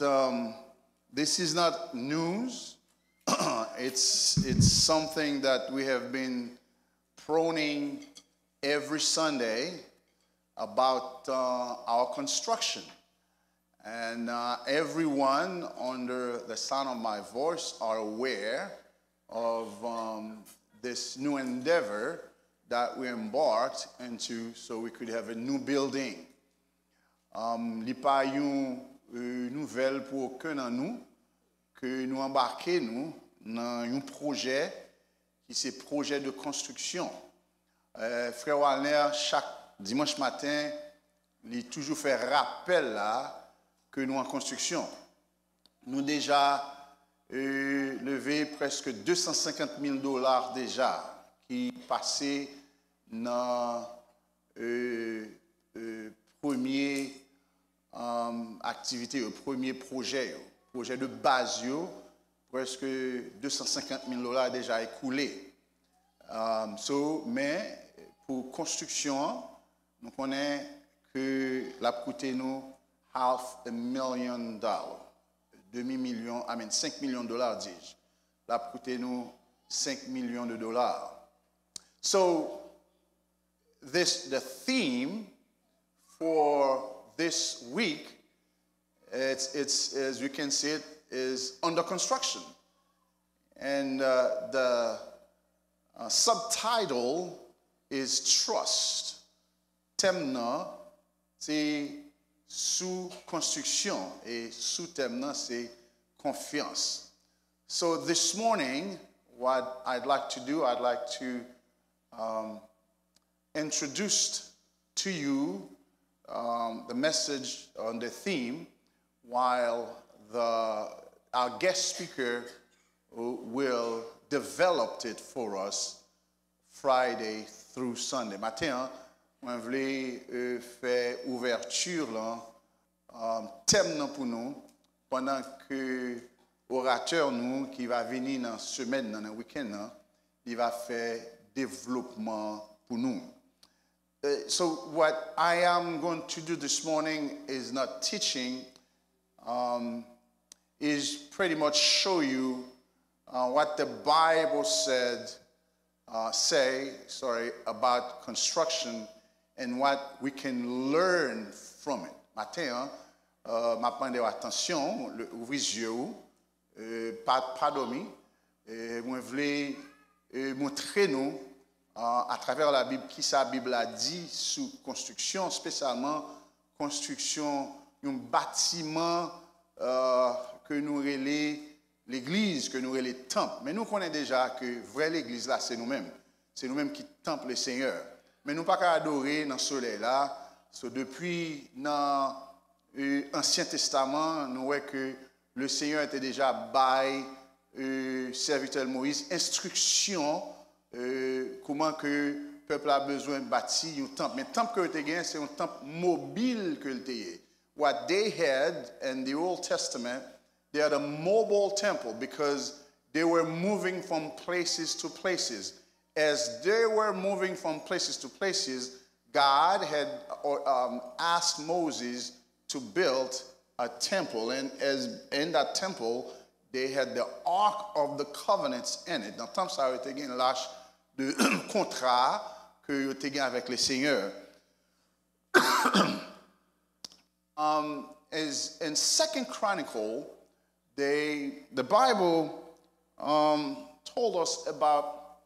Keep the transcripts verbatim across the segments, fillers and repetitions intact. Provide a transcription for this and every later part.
um, this is not news. it's, it's something that we have been proning every Sunday about uh, our construction. And uh, everyone under the sound of my voice are aware of um, this new endeavor that we embarked into so we could have a new building. Um, li pa yon euh, nouvèl pou okenn nan nou ke nou anbake nou nan yon pwojè ki se pwojè de konstriksyon. Euh, Frè Walner, chak dimanch maten, li toujou fè rapèl la ke nou an konstriksyon. Nou deja euh, leve prèske de san senkant mil dola deja ki pase nan euh, euh, premye um, aktivite yo, premye pwojè yo. Pwojè de baz yo, prèske de san senkant mil dola deja ekoule. Um, so, men, pou konstriksyon an, nou konnen ke l ap koute nou half a million dollar. Demi milyon, I mean, senk milyon dola, dis-je. L ap koute nou senk milyon de dola. So, this the theme for this week. It's, it's as you can see it is under construction, and uh, the uh, subtitle is trust. Tèm nan se sou konstriksyon e sou tèm nan se konfyans. So this morning, what I'd like to do, I'd like to um, introduce to you um, the message on the theme, while the our guest speaker will develop it for us Friday through Sunday. Maten an, mwen vle euh, fè ouvèti lan, um, tèm nan pou nou, pandan ke oratè nou ki va vini nan semèn nan, nan wikenn nan, li va fè devlopman pou nou. Uh, so what I am going to do this morning is not teaching, um, is pretty much show you uh, what the Bible said, uh, say, sorry, about construction and what we can learn from it. Maten an, uh, m ap mande w atansyon, ouvri zye w, uh, pa, pa dòmi. Uh, mwen vle uh, montre nou uh, atravè la Bib kisa Bib la di sou konstriksyon, espesyalman konstriksyon yon batiman uh, ke nou rele legliz, ke nou rele tanp. Men nou konnen deja ke vrè legliz la se nou menm. Se nou menm ki tanp le Senyè. Men nou pa ka adore nan solèy la. So, depi nan euh, Ansyen Testaman, nou wè ke le Senyè te deja bay euh, sèvitè Moyiz enstriksyon euh, kouman ke pèp la bezwen bati yon tanp. Men tanp ke yo te gen, se yon tanp mobil ke l te ye. What they had in the Old Testament, they had a mobile temple because they were moving from places to places. As they were moving from places to places, God had um, asked Moses to build a temple. And as in that temple, they had the Ark of the Covenants in it. Dans le temps, ça a été l'arche de contrat que tu as avec le Seigneur. Um, is in Second Chronicle, they the Bible um, told us about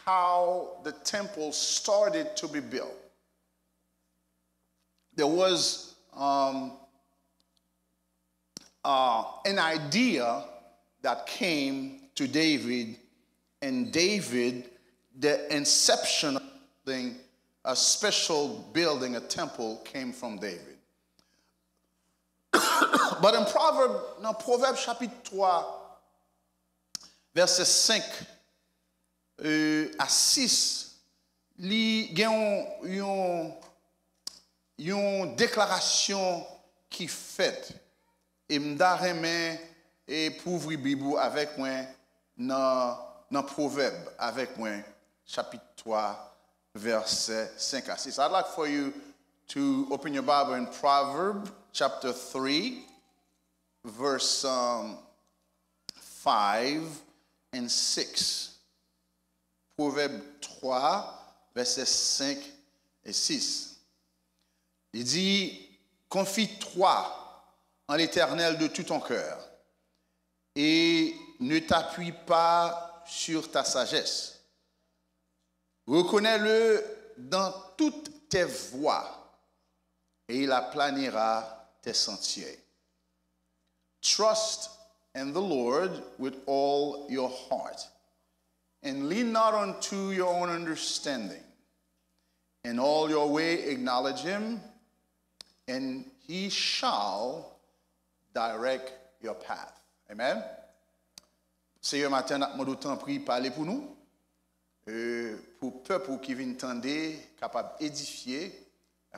how the temple started to be built. There was um, uh, an idea that came to David, and David, the inception of building a special building, a temple, came from David. But in Proverb, nan Pwovèb chapit twa, vèsè senk euh, a sis, li gen yon, yon, yon deklarasyon ki fèt. E m ta renmen e pou ouvri Bib ou avèk mwen nan, nan Pwovèb avèk mwen, chapit twa, vèsè senk a sis. I'd like for you to open your Bible in Proverbs chapter three, verse um, five and six. Pwovèb twa, vèsè senk e sis. Li di, Confie-toi en l'Éternel de tout ton cœur et ne t'appuie pas sur ta sagesse. Reconnais-le dans toutes tes voies et il aplanira tes sentiers. Trust in the Lord with all your heart and lean not unto your own understanding. In all your way acknowledge him and he shall direct your path. Amen. Seyè, maten, n ap mande w tanpri pale pou nou, e, pou pèp ou ki vin tande kapab edifye,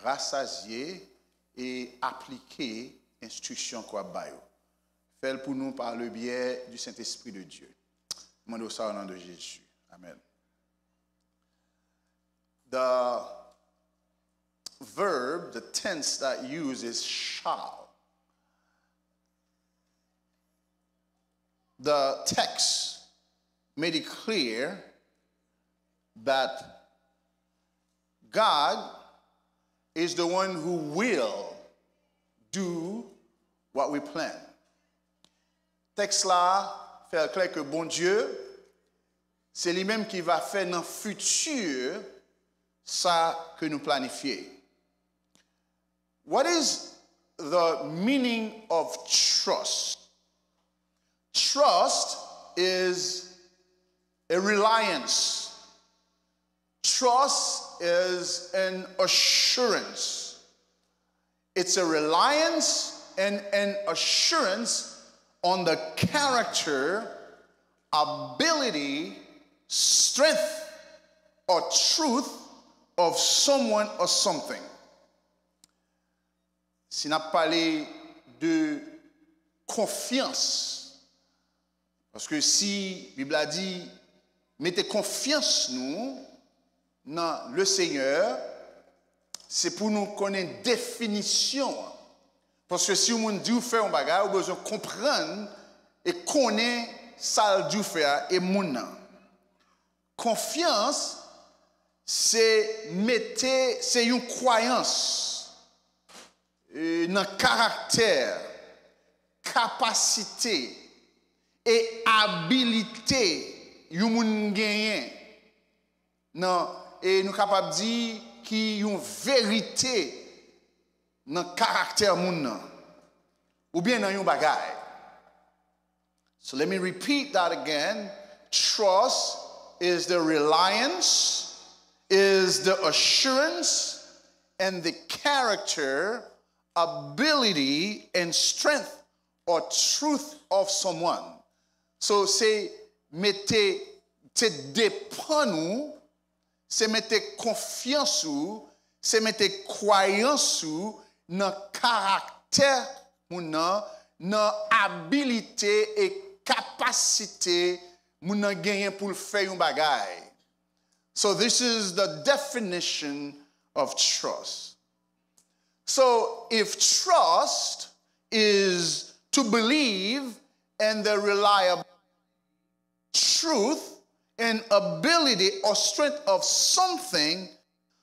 rasazye e aplike enstriksyon ke w ap ba yo. Fè l pou nou par le biais du Saint-Esprit de Dieu. Mande w sa o non de Jezi. Amen. The verb, the tense that you use is shall. The text made it clear that God is the one who will do what we plan. Tèks la fè l klè ke Bondye, se li menm ki va fè nan fiti sa ke nou planifye. What is the meaning of trust? Trust is a reliance. Trust is an assurance. It's a reliance and an assurance on the character, ability, strength, or truth of someone or something. Si n ap pale de konfyans, paske si Bib la di, mete konfyans nou nan le Seigneur, se pou nou konnen definisyon an. Paske si yon moun di w fè yon bagay, ou bezwen konprann e konnen sa l di w fè a e moun nan. Konfyans, se mete, se yon kwayans, e, nan karaktè, kapasite e abilite yon moun genyen. Nan, e nou kapab di ki yon verite nan karaktè moun nan, oubyen nan yon bagay. So let me repeat that again. Trust is the reliance, is the assurance, and the character, ability, and strength or truth of someone. So, se mete, se depann ou, se mete konfyans ou, se mete kwayans ou nan karaktè moun nan, nan abilite e kapasite moun nan genyen pou l fè yon bagay. So this is the definition of trust. So if trust is to believe in the reliable truth and ability or strength of something,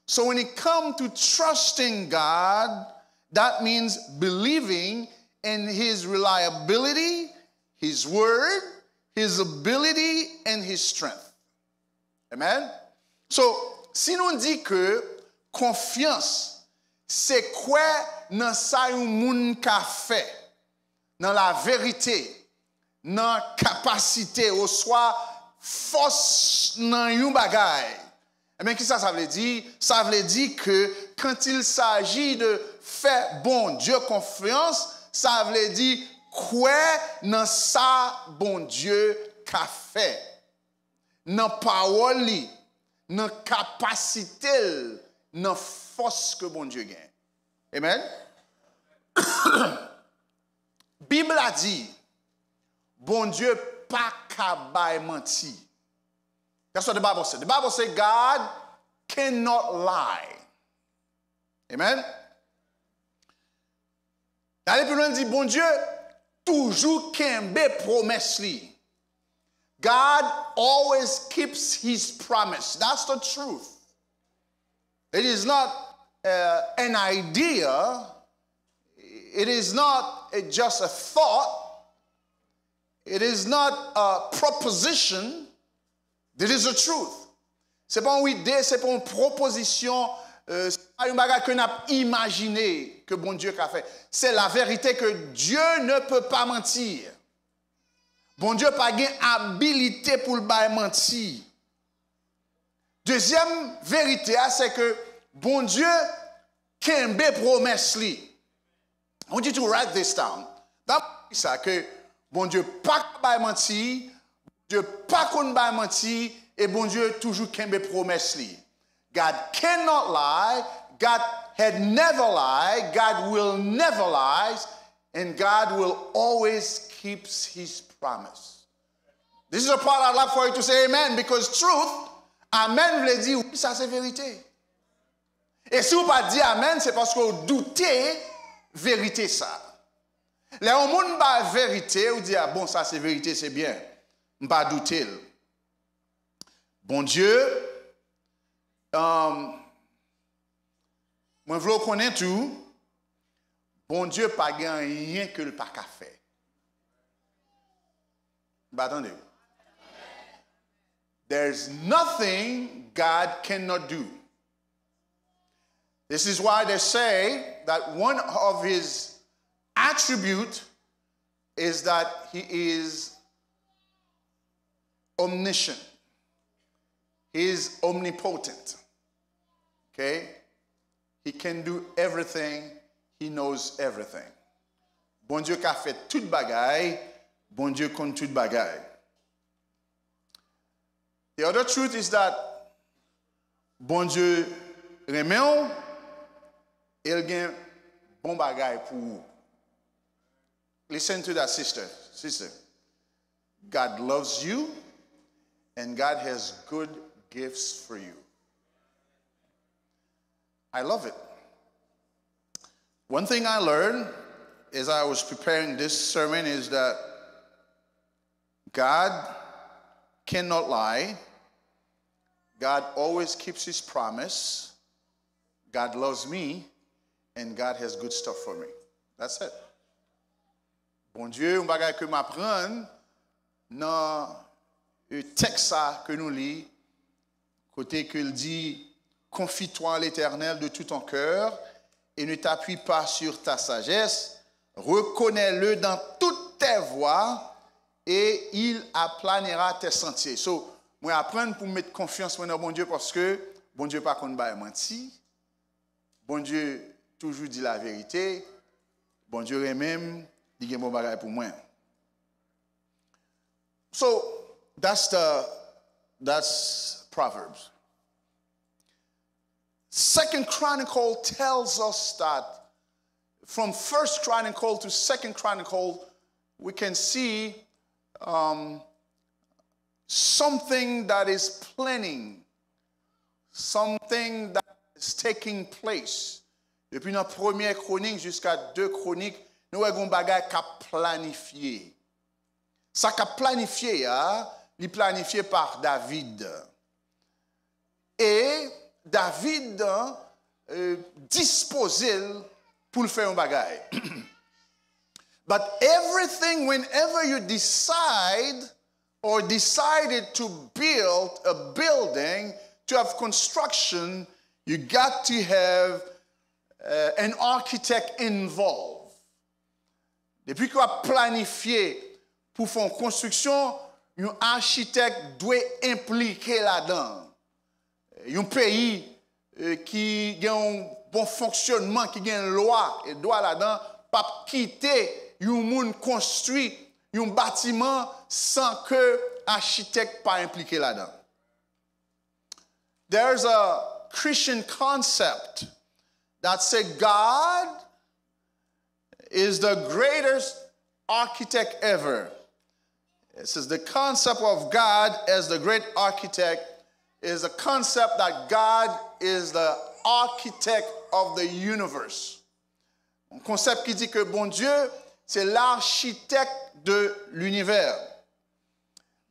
so when it comes to trusting God, that means believing in his reliability, his word, his ability, and his strength. Amen. So, si nou di ke konfyans se kwè nan sa yon moun ka fè, nan laverite, nan kapasite oswa fòs nan yon bagay, ebyen, kisa sa vle di? Sa vle di ke quand il s'agit de fè Bondye konfyans, sa vle di kwè nan sa Bondye ka fè, nan pawòl li, nan kapasite l, nan fòs ke Bondye gen. Amen. Bib la di, Bondye pa ka bay manti. That's what the Bible said. The Bible said God cannot lie. Amen. L ale pi lwen, l di, Bondye toujou kenbe pwomès li. God always keeps his promise. That's the truth. It is not uh, an idea. It is not a, just a thought. It is not a proposition. It is the truth. Se pa yon ide, se pa yon pwopozisyon, euh, se pa yon bagay ke n ap imajine ke Bondye ka fè. C'est la vérité que Dieu ne peut pas mentir. Bondye pa gen abilite pou l bay manti. Dezyèm verite a, se ke Bondye kenbe pwomès li. I want you to write this down. Dabò, sa ke Bondye pa ka bay manti, Bondye pa konn bay manti, e Bondye toujou kenbe pwomès li. God cannot lie, God had never lied, God will never lie, and God will always keeps his promise. This is a part I'd like for you to say amen, because truth, amen vle di wi, sa se verite. E si w pa di amen, se paske w doute verite sa. Lè yon moun bay verite, ou di, a bon, sa se verite, se byen. M pa doute l. Bondye, um, mwen vle w konnen tou, Bondye pa gen anyen ke l pa ka fè. M pa tande w. There's nothing God cannot do. This is why they say that one of his attribute is that he is omniscient. He is omnipotent. Okay? He can do everything. He knows everything. Bondye ka fè tout bagay. Bondye konn tout bagay. The other truth is that Bondye renmen w e l gen bon bagay pou ou. Listen to that, sister. Sister, God loves you and God has good gifts for you. I love it. One thing I learned as I was preparing this sermon is that God cannot lie. God always keeps his promise. God loves me, and God has good stuff for me. That's it. Bondye, yon bagay ke m aprann nan, e, tèks sa ke nou li, kote ke l di, confie-toi en l'Éternel de tout ton cœur et ne t'appuie pas sur ta sagesse, reconnais-le dans toutes tes voies et il aplanira tes sentiers. So, mwen aprann pou m met konfyans mwen nan Bondye paske Bondye pa konn bay manti. Bondye toujou di laverite. Bondye renmen m, li gen bon bagay pou mwen. So, that's the, that's Proverbs. Second Chronicle tells us that from First Chronicle to Second Chronicle, we can see, um, something that is planning, something that is taking place. Depi nan Premye Kronik jiska De Kronik, nou wè gen yon bagay k ap planifye. Sa k ap planifye a, li planifye pa David. E David, euh, dispoze l pou l fè yon bagay. But everything, whenever you decide or decided to build a building, to have construction, you got to have, uh, an architect involved. Depi ke w ap planifye pou fè yon konstriksyon, yon achitèk dwe enplike ladan. Yon peyi, eh, ki gen yon bon fonksyonman, ki gen lwa e dwa ladan, p ap kite yon moun konstwi yon batiman san ke achitèk pa enplike ladan. There's a Christian concept that say God is the greatest architect ever. It says the concept of God as the great architect is a concept that God is the architect of the universe. Yon konsèp ki di ke Bondye C'est l'architecte de l'univers.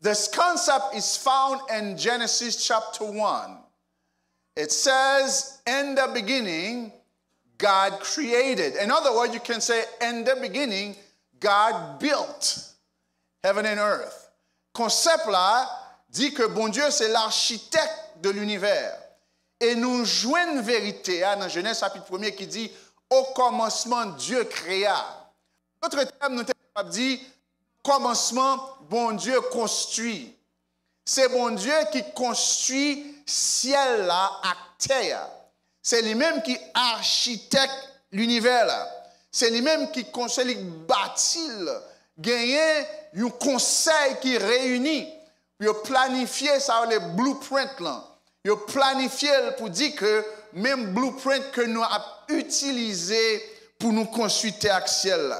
This concept is found in Genesis chapter one. It says, "In the beginning, God created." In other words, you can say, "In the beginning, God built heaven and earth." Konsèp la di ke Bondye se l'architecte de l'univers. E nou jwenn verite a nan Jenèz chapit premye ki di, "Au commencement, Dieu créa." An dòt tèm, nou te kapab di, kòmansman, Bondye konstwi. Se Bondye ki konstwi syèl la ak tè a. Se li menm ki achitèk linivè la. Se li menm ki konstwi, li bati l. Genyen yon konsèy ki reyini pou yo planifye sa yo rele blueprint lan. Yo planifye l pou di ke men blueprint ke nou ap itilize pou nou konstwi tè ak syèl la.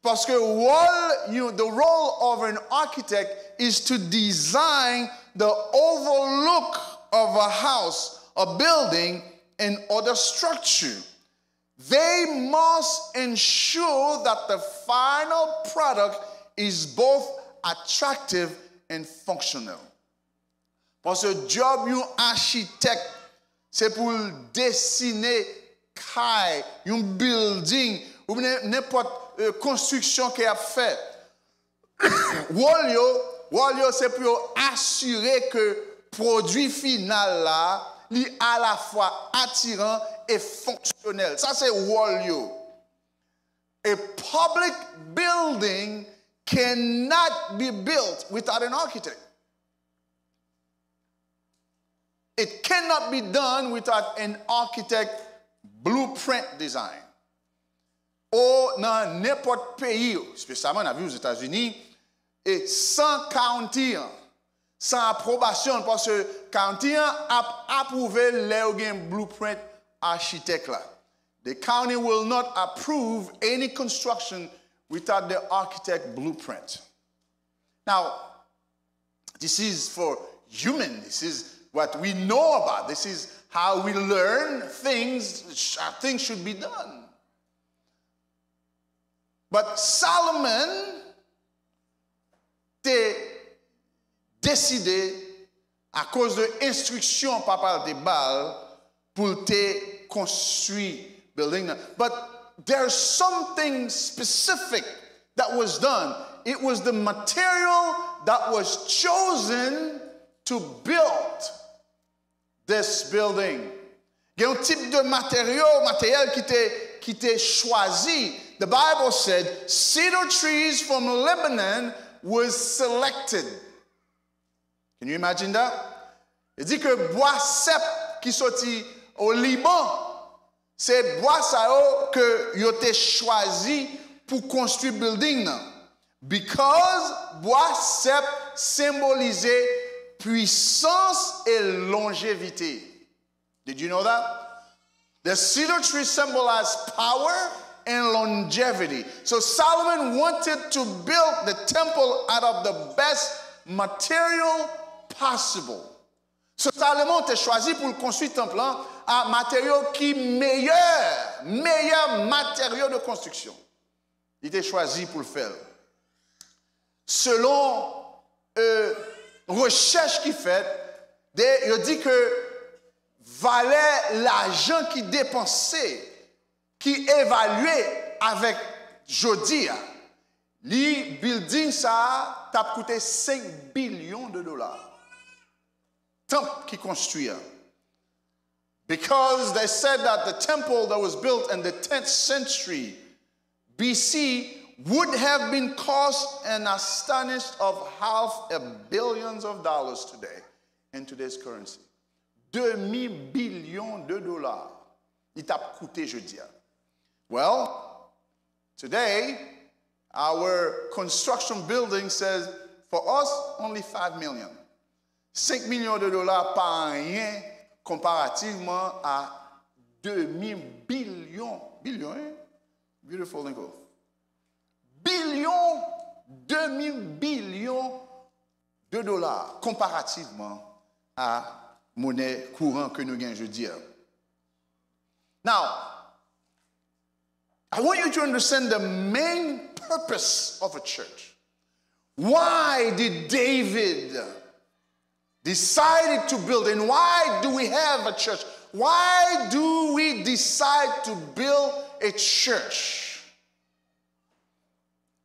Paske wòl, you, the role of an architect is to design the overlook of a house, a building, and other structure. They must ensure that the final product is both attractive and functional. Paske djòb yon achitèk, se pou l desine kay, yon building, oubyen nenpòt eh, konstriksyon ke y ap fè. Wòl yo, wòl yo se pou yo asire ke pwodui final la, li alafwa atiran e fonksyonèl. Sa se wòl yo. A public building cannot be built without an architect. It cannot be done without an architect blueprint design. O nan nenpòt peyi, espesyalman n ap viv Ozetazini, e san county an, san apwobasyon l, paske county an ap apwouve l lè yo gen blueprint achitèk la. The county will not approve any construction without the architect blueprint. Now, this is for human. This is what we know about. This is how we learn things, how things should be done. But Solomon te deside, akoz de enstriksyon papa l te ba l, pou l te konstwi building nan. But there's something specific that was done. It was the material that was chosen to build this building. Gen yon tip de materyo, materyèl ki te, ki te chwazi. The Bible said, "Cedar trees from Lebanon was selected." Can you imagine that? Li di ke bwa sèp ki soti o Liban, se bwa sa yo ke yo te chwazi pou konstwi building nan. Because bwa sèp senbolize pwisans e lonjevite. Did you know that? The cedar tree symbolized power and longevity. So Solomon wanted to build the temple out of the best material possible. So Salomon te chwazi pou l konstwi tanp lan a materyo ki meyè, meyè materyo de konstriksyon. Li te chwazi pou l fè l. Selon eh, rechèch ki fèt, de, yo di ke valè lajan ki depanse, ki evalye avèk jodi a, li, building sa a t ap koute senk bilyon de dola. Tanp ki konstwi a. Because they said that the temple that was built in the tenth century B C would have been cost an astonished of half a billions of dollars today in today's currency. Demi bilyon de dola li t ap koute jodi a. Well, today, our construction building says, for us, only five million. Senk milyon de dola pa anyen konparativman a demi bilyon. Bilyon, hein? Beautiful lingo. Bilyon, demi bilyon de dola konparativman a monè kouran ke nou gen jodi a. Now, I want you to understand the main purpose of a church. Why did David decided to build, and why do we have a church? Why do we decide to build a church?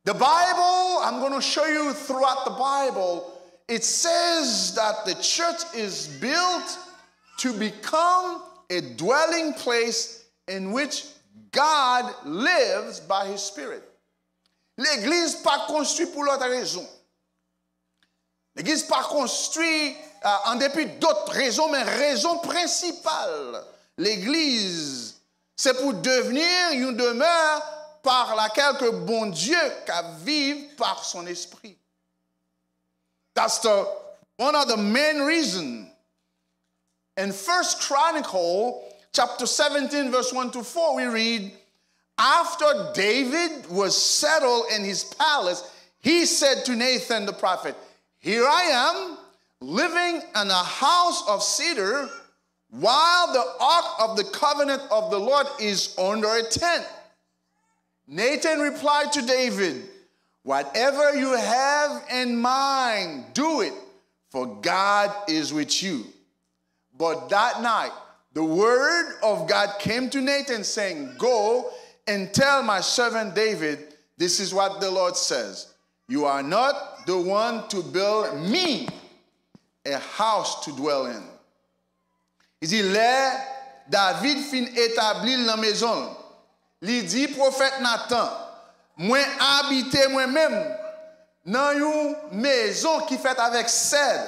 The Bible, I'm going to show you throughout the Bible, it says that the church is built to become a dwelling place in which God lives by his Spirit. Legliz pa konstwi pou lòt rezon. Legliz pa konstwi, euh, an depi dòt rezon, men rezon prensipal legliz, se pou devni yon demè par laquelle que Bondye ka viv par son espri. That's the one of the main reason. In First Chronicle chapter seventeen, verse one to four, we read, after David was settled in his palace, he said to Nathan the prophet, here I am, living in a house of cedar, while the ark of the covenant of the Lord is under a tent. Nathan replied to David, whatever you have in mind, do it, for God is with you. But that night, the word of God came to Nathan, saying, go and tell my servant David, this is what the Lord says, you are not the one to build me a house to dwell in. Li di, lè David fin etabli l nan mezon l, li di pwofèt Natan, mwen abite mwen menm nan yon mezon ki fèt avèk sèd,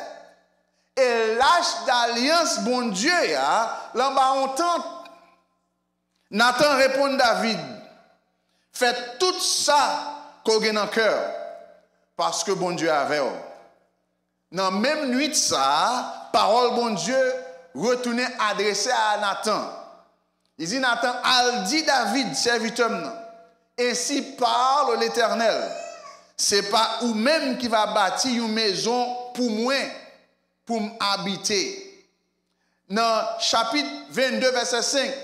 e lach dalyans Bondye a l anba yon tant. Natan reponn David, fè tout sa ke w gen nan kè w, paske Bondye avè w. Nan menm nwit sa a, pawòl Bondye retounen adrese a Natan. Li di Natan, al di David, sèvitè m nan, ainsi parle l'Éternel, se pa ou menm ki va bati yon mezon pou mwen, pou m abite. Nan chapit vennde, vèsè senk,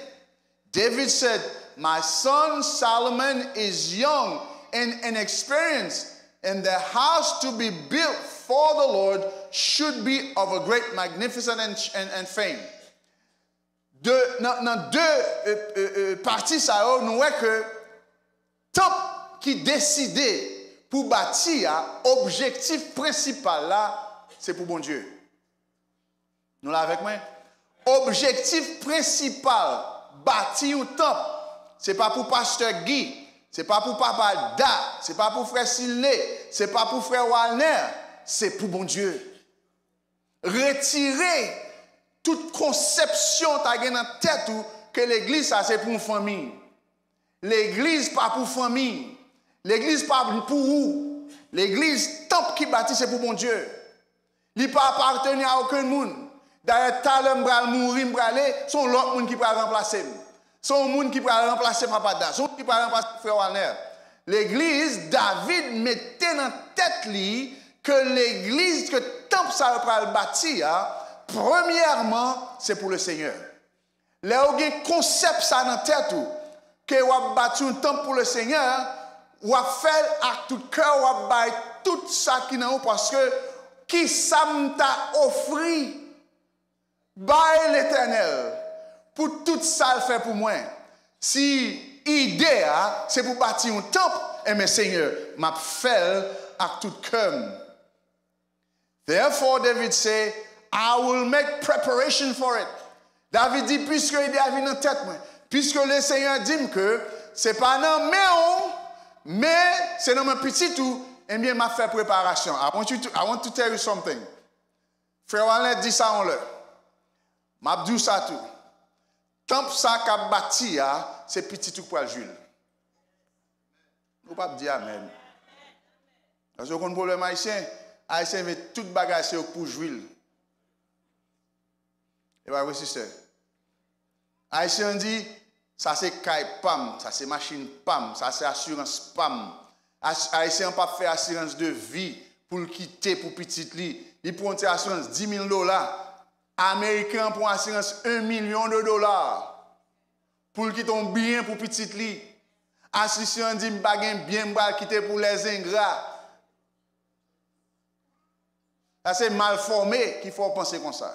David said, my son Solomon is young and inexperienced, and the house to be built for the Lord should be of a great magnificence and, and, and fame. De, nan, nan de euh, euh, euh, pati sa yo, nou wè ke tanp ki deside pou bati a, objektif prensipal la, se pou Bondye. Nou la avèk mwen? Objektif prensipal bati yon tanp, se pa pou pastè Guy, se pa pou papa Da, se pa pou frè Silne, se pa pou frè Walner, se pou Bondye. Retire tout konsepsyon ta gen nan tèt ou ke legliz sa se pou yon fanmi. Legliz pa pou fanmi. Legliz pa pou ou. Legliz, tanp ki bati, se pou Bondye. Li pa aparteni a okenn moun. Dayè, talè m pral mouri, m prale, se yon lòt moun ki pral ranplase m. Se yon moun ki pral ranplase papa Da. Se yon moun ki pral ranplase frè Walner. Legliz, David mete nan tèt li ke legliz, ke tanp sa yo pral bati a, premyèman, se pou le Senyè. Lè ou gen konsèp sa nan tèt ou, ke w ap bati yon tanp pou le Senyè, w ap fè l ak tout kè w, w ap bay tout sa ki nan ou, paske ki sa m ta ofri bay Letènèl pou tout sa l fè pou mwen? Si ide a se pou bati yon tanp, enben Senyè, m ap fè l ak tout kè m. Therefore, David say, I will make preparation for it. David di, piske ide a vin nan tèt mwen, piske le Senyè di m ke se pa nan men w, men se nan men pitit ou, ebyen, m ap fè preparasyon. I want you to, I want to tell you something. Frè Walner di sa yon lè. M ap di w sa tou. Tanp sa k ap bati a, se pitit ou k pral jwi l. Ou p ap di amèn. Paske w konn pwoblèm ayisyen? Ayisyen vle tout bagay se yo k pou jwi l. E pa vre, sistè? Ayisyen an di, sa se kay pa m, sa se machin pa m, sa se asirans pa m. As-, Ayisyen an p ap fè asirans de vi pou l kite pou pitit li. Li pran yon ti asirans dis mil dola. Ameriken an pran asirans un milyon de dola pou l kite yon byen pou pitit li. Asisyan di, "M pa gen byen, m pral kite pou lèzengra." Sa se mal fòme ki fè w panse konsa.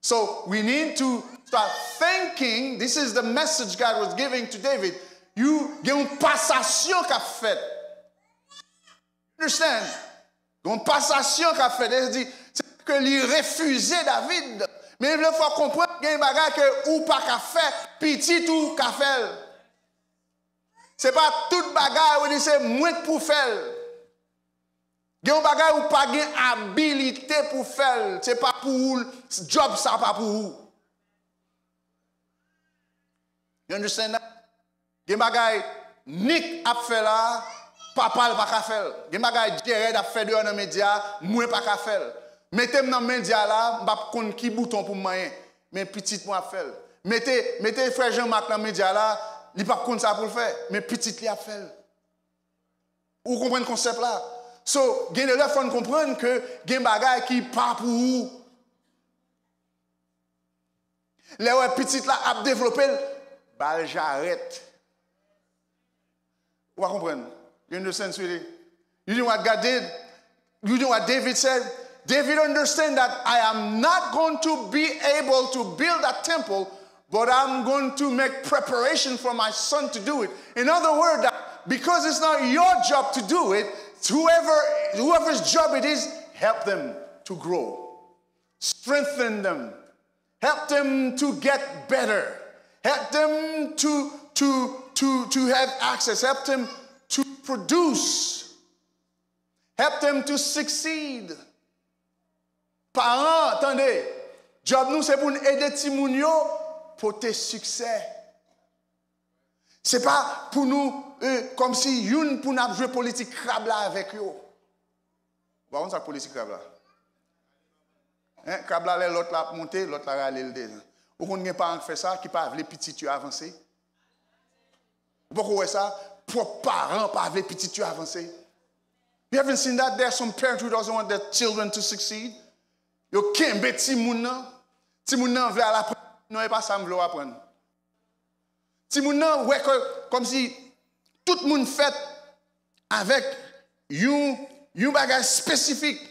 So, we need to start thinking, this is the message God was giving to David. You, gen yon pasasyon k ap fèt. Understand? Gen yon pasasyon k ap fèt. E di, se ke li refize David. Men li vle fè w konprann gen bagay ke ou pa ka fè, pitit ou ka fè l. Se pa tout bagay ou di se mwen k pou fè l. Gen yon bagay ou pa gen abilite pou fè l. Se pa pou ou, djòb sa pa pou ou. You understand that? Gen bagay Nick ap fè la, papa l pa ka fè l. Gen bagay Jared ap fè deyò nan medya, mwen pa ka fè l. Mete m nan medya la, m p ap konn ki bouton pou m manyen. Men pitit mwen ap fè l. Mete, mete frè Jean Marc nan medya la, li p ap konn sa pou l fè. Men pitit li ap fè l. Ou konprann konsèp la? So, gen de lè fò n konprann ke gen bagay ki pa pou ou. Lè w wè pitit la ap devlope l, ba l jarèt. Ou pa konprann? You understand, sweetie? You know what God did? You know what David said? David understand that I am not going to be able to build that temple, but I'm going to make preparation for my son to do it. In other words, that because it's not your job to do it, whoever, whoever's job it is, help them to grow. Strengthen them. Help them to get better. Help them to, to, to, to have access. Help them to produce. Help them to succeed. Paran, tande, djòb nou se pou n ede timoun yo pote siksè. Se pa pou nou, eh, kòmsi youn pou n ap jwe politik krab la avèk yo. Ou pa konn sa k politik krab la? Hein, krab la, lè lòt la ap monte, lòt la rale l devan. Ou konn gen paran k fè sa, ki pa vle pitit yo avanse? Ou poko wè sa? Pwòp paran pa vle pitit yo avanse. You haven't seen that? There are some parents who doesn't want their children to succeed. Yo kenbe timoun nan. Timoun nan vle al aprann. Non, e pa sa m vle w aprann. Timoun nan wè ke, kòmsi tout moun fèt avèk yon, yon bagay espesifik.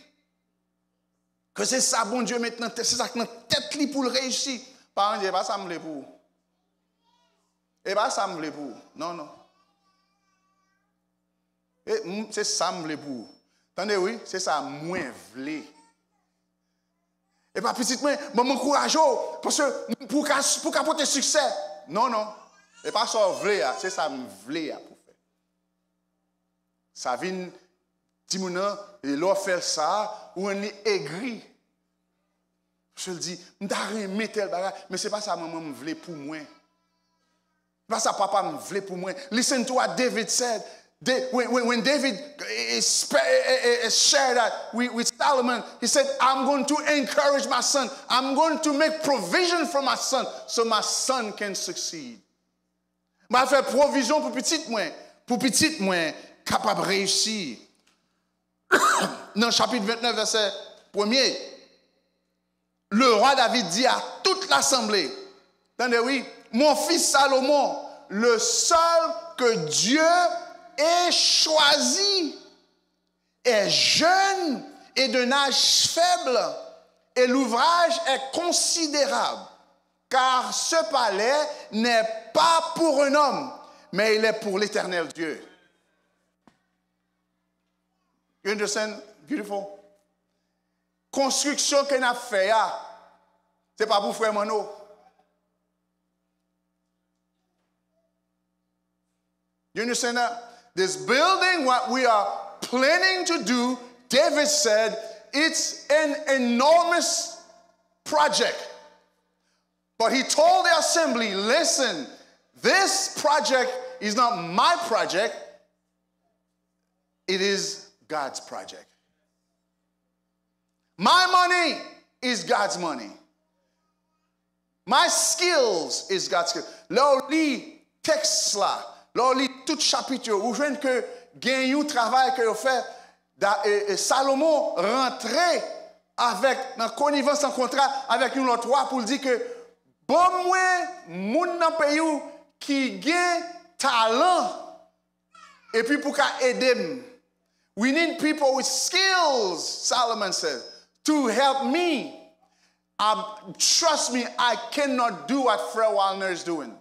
Ke se sa Bondye met nan tèt, se sa k nan tèt li pou l reyisi. Paran di, "E pa sa m vle pou ou. E pa sa m vle pou ou. Non, non. E, m, se sa m vle pou ou. Tande wi, se sa mwen vle." E pa pitit mwen, ban m ankouraje w, paske pou w ka, pou w ka pote siksè. Non, non. E pa sa w vle a, se sa m vle a pou w fè. Sa vin, timoun nan, e lè w fè l sa, ou rann li egri. Paske l di, "M ta renmen tèl bagay, men se pa sa manman m vle pou mwen." Se pa sa papa m vle pou mwen. Listen to what David said. Da-, when, when, when David, eh, eh, spe-, eh, eh, eh, eh, shared that with, with Solomon, he said, "I'm going to encourage my son. I'm going to make provision for my son so my son can succeed." M a fè pwovizyon pou pitit mwen, pou pitit mwen kapab reyisi. Nan chapit vennèf, vèsè premye, le roi David dit à toute l'assemblée, tande wi, "Mon fils Salomon, le seul que Dieu ait choisi, est jeune et d'un âge faible, et l'ouvrage est considérable, car ce palais n'est pas pour un homme, mais il est pour l'Éternel Dieu." You understand? Beautiful. Konstriksyon ke n ap fè a, se pa pou frè Manno. You understand that? This building, what we are planning to do, David said, it's an enormous project. But he told the assembly, "Listen, this project is not my project, it is God's project." My money is God's money. My skills is God's skill. Lè w li tèks la, lè w li tout chapit yo, ou jwenn ke gen yon travay ke yo fè, da, e, e Salomon rantre avèk, nan konivans, an kontra avèk yon lòt wa pou l di ke, "Ban mwen moun nan peyi w ki gen talan, epi pou ka ede m. We need people with skills, Solomon says, to help me. I, trust me, I cannot do what Frère Walner is doing.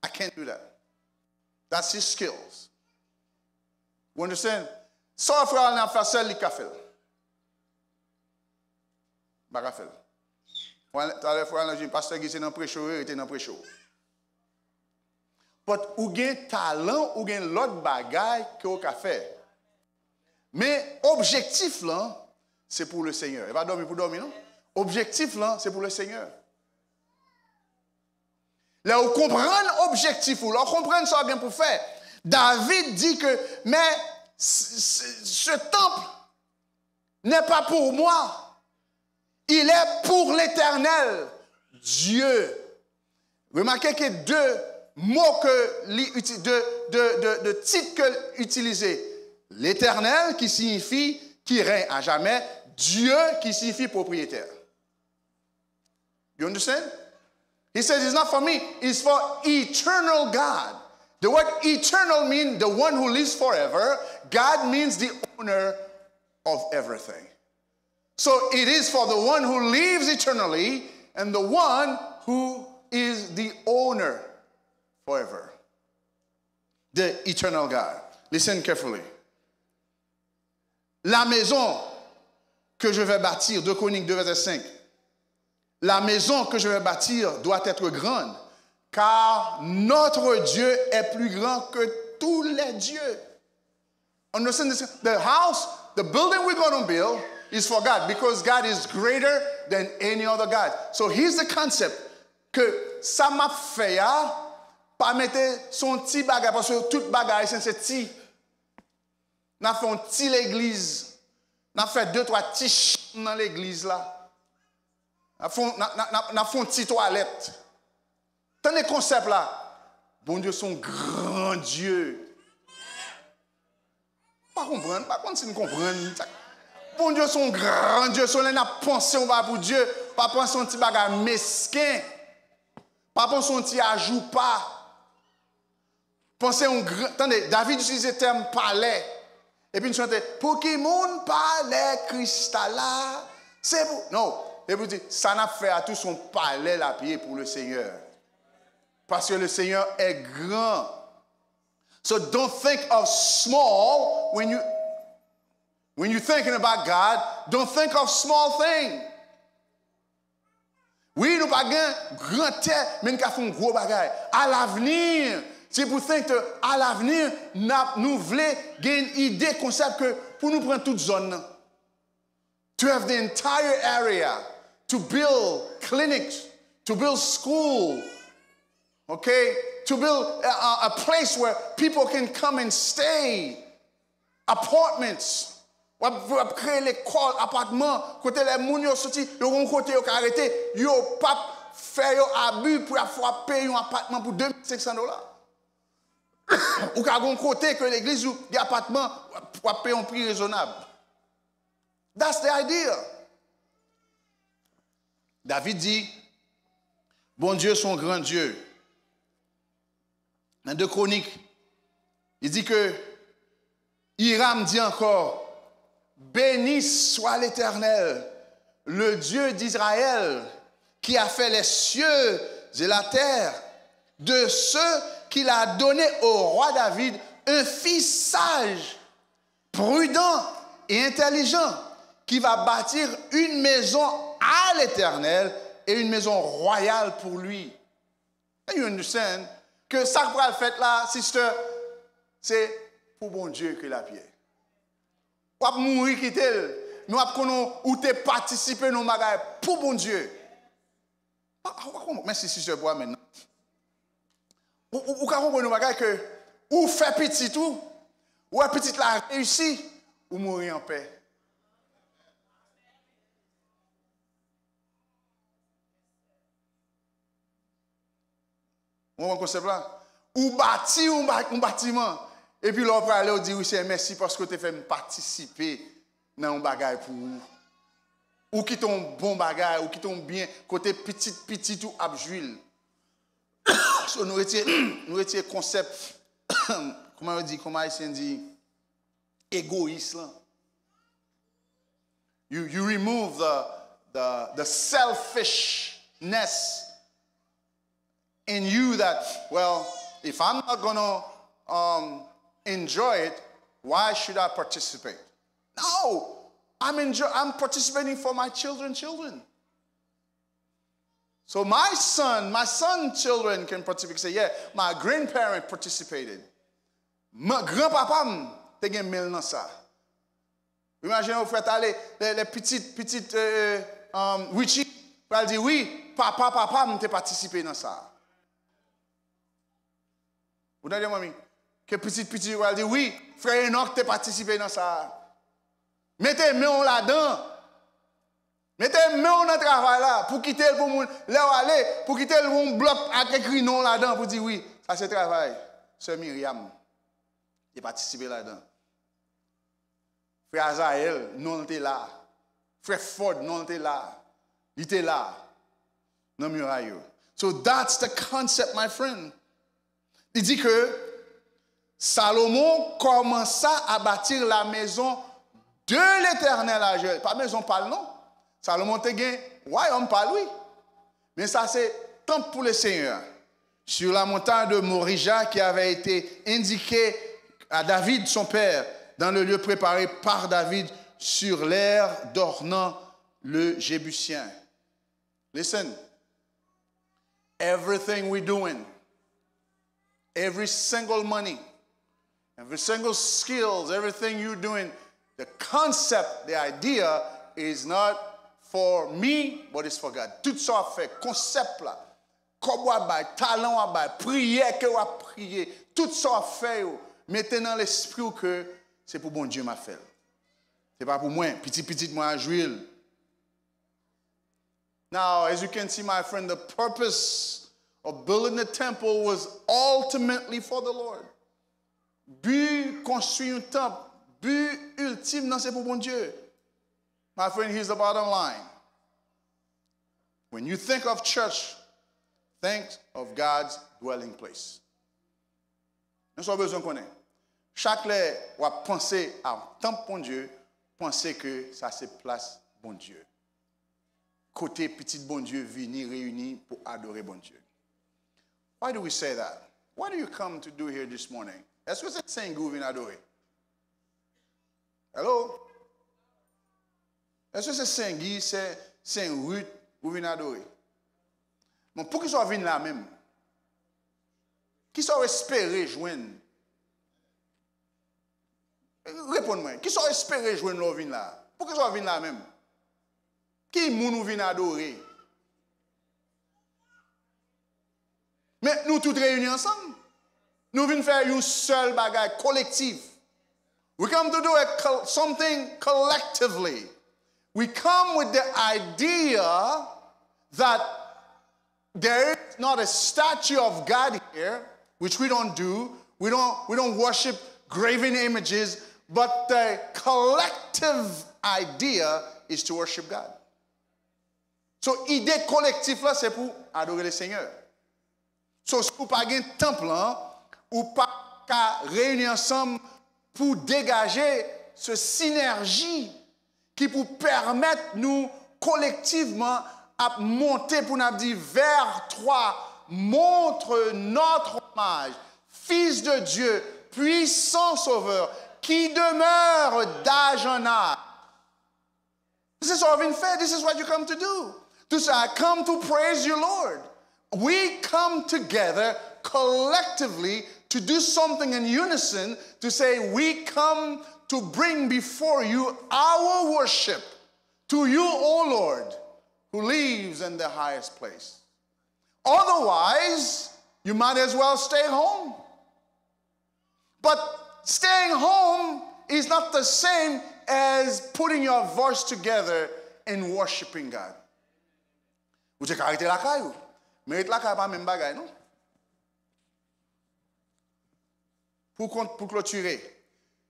I can't do that. That's his skills. You understand? Sa Frère Walner ap fè, sèl li ka fè l. M pa ka fè l. Talè Frère Walner di, Pastè Guy, se nan preche w ye, rete nan preche w. But ou gen talan, ou gen lòt bagay ke w ka fè. Men objektif lan, se pou le Senyè. E pa dòmi pou dòmi, non. Objektif lan, se pou le Senyè. Lè ou konprann objektif ou, lè ou konprann sa w gen pou fè, David di ke, mais ce, ce, ce temple n'est pas pour moi, il est pour l'Éternel, Dieu. Remarquez que deux mots que li uti-, de, de, de, de tit ke l itilize. L'Éternel, qui signifie qui règne à jamais, Dieu, qui signifie propriétaire. You understand? He says it's not for me, it's for eternal God. The word eternal means the one who lives forever. God means the owner of everything. So it is for the one who lives eternally and the one who is the owner forever. The eternal God. Listen carefully. La maison que je vais bâtir, deux Chroniques deux, verset cinq. La maison que je vais bâtir doit être grande, car notre Dieu est plus grand que tous les dieux. Understand this? The house, the building we're going to build is for God because God is greater than any other God. So here's the concept. Ke sa m ap fè a, pa mete se yon ti bagay, paske tout bagay ayisyen se ti. N ap fè yon ti legliz. N ap fè de, twa ti chanm nan legliz la. N ap fè yon, n ap, n ap, n ap, n ap fè yon ti twalèt. Tande konsèp la. Bondye se yon gran Dye. Pa konprann, pa konn si n konprann. Bondye se yon gran Dye, se lè n ap panse yon bagay pou Dye, pa panse yon ti bagay mesken. Pa panse yon ti ajoupa. Panse yon gran, tande, David itilize tèm palè. Epi n chante, pou ki moun palè Kris ta la? Se pou, non, epi di, sa n ap fè a tou se yon palè l ap ye pou le Senyè. Paske le Senyè est grand. So don't think of small when you, when you thinking about God, don't think of small thing. Wi, nou pa gen gran tè, men n ka fè yon gwo bagay. Alavni, se pou think to alavni, n ap, nou vle gen ide, konsèp ke pou nou pran tout zòn nan. To have the entire area, to build clinics, to build school, okay? To build a, a, a place where people can come and stay. Apartments. W ap, w ap kreye lekòl, apatman, kote lè moun yo soti, yo gon kote yo ka rete, yo p ap fè yo abi pou y ap fè w ap peye yon apatman pou de mil senk san dola. Ou ka gon kote ke legliz ou gen apatman, w ap, w ap peye yon pri rezonab. That's the idea. David di, Bondye se yon gran Dye. Nan de Kronik, li di ke Hiram di ankò, Béni soit l'Éternel, le Dieu d'Israël, qui a fait les cieux et la terre, de ceux qu'il a donné au roi David un fils sage, prudent et intelligent, qui va bâtir une maison à l'Éternel et une maison royale pour lui. And you understand ke sa k pral fèt la, sister, se pou Bondye ke l ap ye. W ap mouri kite l, men w ap konnen ou te patisipe nan yon bagay pou Bondye. Mèsi, sister, pou amèn nan. Ou, ou, ou ka konprann yon bagay ke ou fè pitit ou, ou wè pitit la reyisi, ou mouri anpè. Ou konprann konsèp la? Ou bati yon ba-, yon batiman, epi lè w prale, ou di, Wi, Senyè, mèsi paske w te fè m patisipe nan yon bagay pou ou. Ou kite yon bon bagay, ou kite yon byen, kote pitit pitit ou ap jwi l. So, nou retire, nou retire konsèp, kòman yo di, kòman Ayisyen di, egoyis lan. You, you remove the, the, the selfishness in you that, well, if I'm not gonna um, enjoy it, why should I participate? No, I'm enjoy, I'm participating for my children, children. So my son, my son children can participate. Say, yeah, my grandparent participated. Granpapa m te gen men l nan sa. Imajine w frè tale, lè, lè pitit, pitit euh, um, Richie pral di, wi, papa, papa m te patisipe nan sa. Ou tande, manmi? Ke pitit, pitit pral di, wi, frè Enòk te patisipe nan sa. Mete men w ladan. Mete men w nan travay la pou kite l pou moun. Lè w ale, pou kite l yon blòk ak ekri non w ladan pou di, wi, sa se travay sè Miriam. Li patisipe ladan. Frè Azayèl, non l te la. Frè Fòd, non l te la. Li te la nan miray yo. So that's the concept, my friend. Li di ke Salomon kòmansa a bâtir la maison de l'Éternel à Jérusalem. Pa mezon pa l non. Salomon te gen wayòm pa l, wi. Men sa se tanp pou le Seigneur, sur la montagne de Morija qui avait été indiquée à David son père, dans le lieu préparé par David sur l'aire d'Ornan le Jébusien. Listen, everything we doing, every single money, every single skills, everything you doing, the concept, the idea is not for me, but it's for God. Tout sa w ap fè, konsèp la, kòb w ap bay, talan w ap bay, priyè ke w ap priye, tout sa w ap fè yo, mete nan lespri w ke se pou Bondye m ap fè l. Se pa pou mwen, pitit pitit mwen a jwi l. Now, as you can see, my friend, the purpose of building the temple was ultimately for the Lord. Bi konstwi yon tanp, bi iltim nan se pou Bondye. My friend, here's the bottom line. When you think of church, think of God's dwelling place. Men sa w bezwen konnen. Chak lè w ap panse a tanp Bondye, panse ke sa se plas Bondye. Kote pitit Bondye vini reyini pou adore Bondye. Why do we say that? What do you come to do here this morning? Èske se Sengi w vin adore? Hello? Èske se Sengi, se Sen Rit ou vin adore? Bon, poukisa w vin la menm? Kisa w espere jwenn? Reponn mwen, kisa w espere jwenn lè w vin la? Poukisa w vin la menm? Ki moun ou vin adore? Men nou tout reyini ansanm. Nou vin fè yon sèl bagay kolektif. We come to do a col- something collectively. We come with the idea that there is not a statue of God here, which we don't do. We don't, we don't worship graven images, but the collective idea is to worship God. So, ide kolektif la, se pou adore le Seigneur. So, si ou pa gen tanp lan, ou pa ka reyini ansanm pou degaje se sinèji ki pou pèmèt nou kolektivman ap monte pou n ap di, vers toi, montre notre hommage, Fils de Dieu, puissant Sauveur, qui demeure d'âge en âge. This is what we vin fè. This is what you come to do. To say, I come to praise you, Lord. We come together collectively to do something in unison to say, we come to bring before you our worship to you, O Lord, who lives in the highest place. Otherwise, you might as well stay home. But staying home is not the same as putting your voice together and worshiping God. Ou te ka rete lakay ou, men ret lakay pa menm bagay non. Pou kont, pou klotire,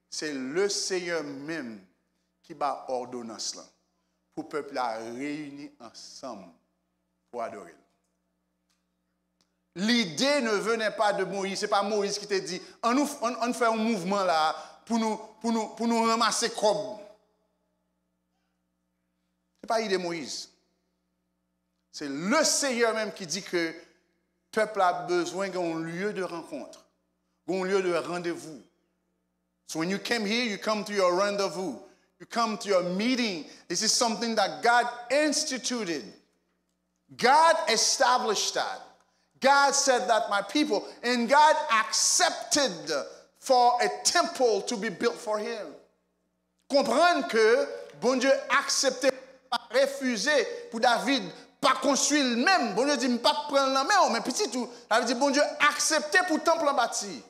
se le Seyè menm ki ba òdonans lan pou pèp la reyini ansanm pou adore l. L'idée ne venait pas de Moïse. Se pa Moyiz ki te di, ann nou, ann, ann fè yon mouvman la pou nou, pou nou, pou nou ranmase kòb. Se pa ide Moyiz. Se le Seyè menm ki di ke pèp la bezwen gen yon lye de rankont, gen yon lye de randevou. So when you came here, you come to your rendezvous. You come to your meeting. This is something that God instituted. God established that. God said that my people, and God accepted for a temple to be built for him. Konprann ke Bondye aksepte, pa refize pou David pa konstwi l menm. Bondye di, "M p ap pran l nan men w, men pitit ou." Sa vle di, Bondye aksepte pou tanp lan bati.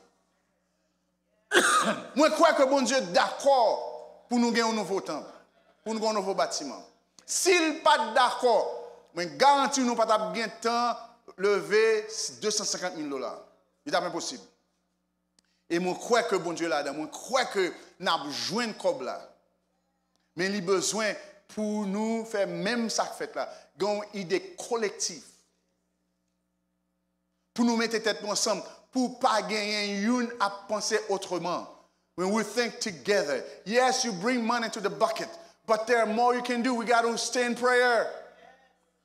Mwen kwè ke Bondye dakò pou nou gen yon nouvo tanp, pou nou gen yon nouvo batiman. Si l pa t dakò, mwen garanti nou pa t ap gen tan leve de san senkant mil dola. Li t ap enposib. E mwen kwè ke Bondye ladan, mwen kwè ke n ap jwenn kòb la. Men li bezwen pou nou fè menm sa k fèt la. Gen yon ide kolektif. Pou nou mete tèt nou ansanm, pou pa genyen youn ap panse otreman. When we think together, yes, you bring money to the bucket, but there are more you can do. We got to stay in prayer.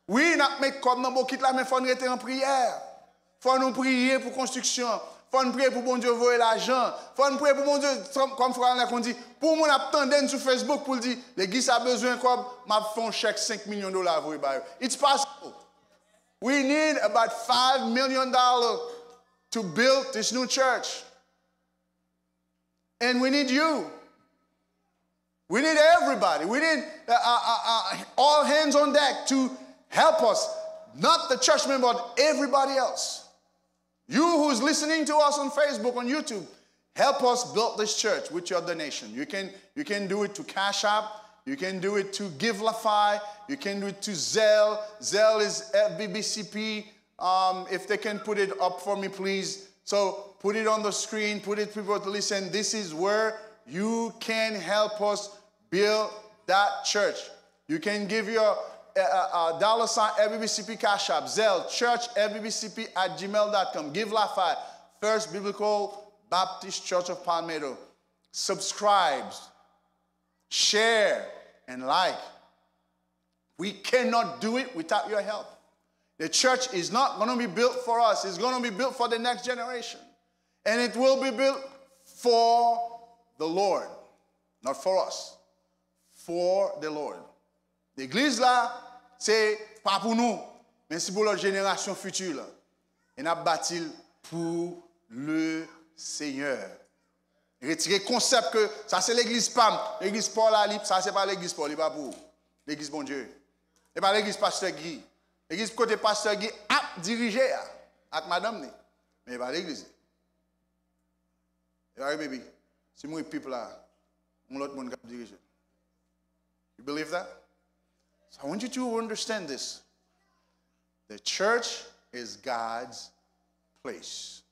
Wi, n ap met kòb nan bokit la, men fò n rete an priyè. Fò nou priye pou konstriksyon. Fò n priye pou Bondye voye lajan. Fò n priye pou Bondye, kòm, kòm frè Alnè konn di, pou moun ap tande n sou Facebook pou l di, "Legliz sa bezwen kòb, m ap fè yon chèk senk milyon dola voye ba yo." It's possible. We need about five million dollars to build this new church. And we need you. We need everybody. We need uh, uh, uh, uh, all hands on deck to help us. Not the church member, but everybody else. You who's listening to us on Facebook, on YouTube, help us build this church with your donation. You can, you can do it to Cash App. You can do it to Givelify. You can do it to Zelle. Zelle is F B B C P. Um, if they can put it up for me, please. So put it on the screen, put it, people to listen. This is where you can help us build that church. You can give your uh, uh, uh, dollar sign F B B C P Cash App, Zelle, church F B B C P at gmail dot com. Givelify, First Biblical Baptist Church of Palmetto. Subscribe, share, and like. We cannot do it without your help. The church is not going to be built for us. It's going to be built for the next generation. And it will be built for the Lord. Not for us. For the Lord. Legliz la, se pa pou nou, men se pou lòt jenerasyon fiti la. E n ap bati l pou le Seyè. Retire konsèp ke sa se legliz pa m, legliz pa w la, li, sa se pa legliz pa w, li pa pou ou. Legliz Bondye. E pa legliz pastè Guy. Legliz kote pastè Guy ap dirije a, ak madanm li. Men e pa legliz li. E pa vre, baby. Si m ret pip la, yon lòt moun k ap dirije. You believe that? So I want you to understand this. The church is God's place.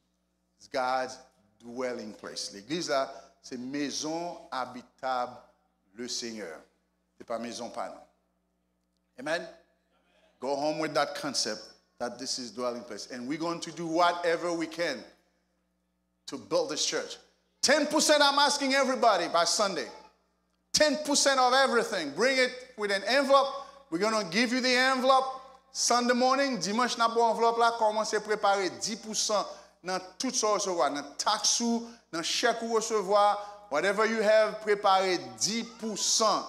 It's God's dwelling place. Legliz la, se maison habitable le Seigneur. Se pa maison pa nou. Amen? Go home with that concept that this is dwelling place. And we're going to do whatever we can to build this church. Ten percent, I'm asking everybody by Sunday. Ten percent of everything. Bring it with an envelope. We're going to give you the envelope Sunday morning. Dimanch, n ap ba w anvlòp la. Kòmanse prepare dis pousan nan tout sa w resevwa, nan taks ou, nan chèk ou resevwa, whatever you have, prepare dis pousan,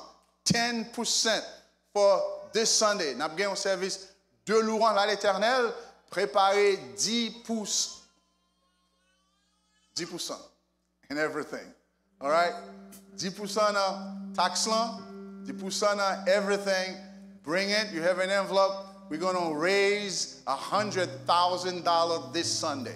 ten percent for this Sunday. N ap gen yon sèvis de louange à l'Éternel. Prepare dis pousan. Dis pousan in everything. All right? Dis pousan nan taks lan, dis pousan nan everything. Bring it. You have an envelope. We're going to raise a hundred thousand dollars this Sunday.